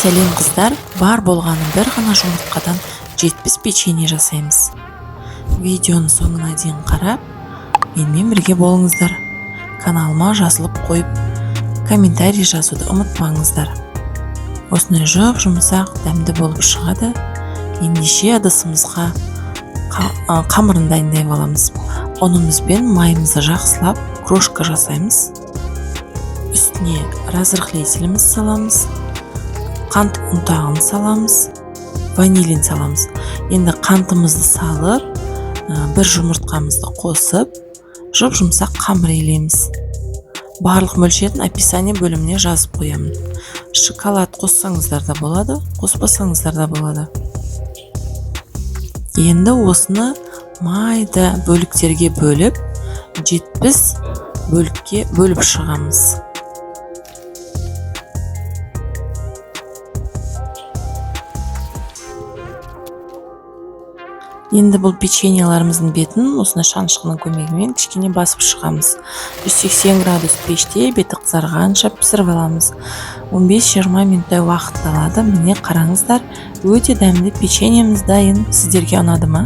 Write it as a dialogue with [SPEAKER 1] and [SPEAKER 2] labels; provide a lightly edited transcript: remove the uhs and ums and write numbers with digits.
[SPEAKER 1] Сәлем, қыздар! Бар болғаны бір ғана жұмыртқадан 70 печенье жасаймыз. Видеоның соңына дейін қарап, менімен бірге болыңыздар. Каналыма жазылып қойып, комментарий жазуды ұмытпаңыздар. Осындай жұп жұмсақ, дәмді болып шығады. Ендеше, ыдысымызға қамырын дайындай аламыз. Ұнымыз бен майымызды жақсылап крошка жасаймыз. Үстіне разрыхлителіміз саламыз, қант ұнтағын саламыз, ванилин саламыз. Енді қантымызды салып, бір жұмыртқамызды қосып, жұп жұмсақ қамыр илейміз. Барлық мөлшерін описание бөліміне жазып қоямын. Шоколад қоссаңыздар да болады, қоспасаңыздар да болады. Енді осыны майда бөліктерге бөліп, 70 бөлікке бөліп шығамыз. Енді бұл печеньеларымыздың бетін осындай шанышқының көмегімен кішкене басып шығамыз. 180 градус пеште беті қызарғанша пісіріп аламыз. 15-20 минуттай уақыт алады. Міне, қараңыздар, өте дәмді печеньеміз дайын. Сіздерге ұнады ма?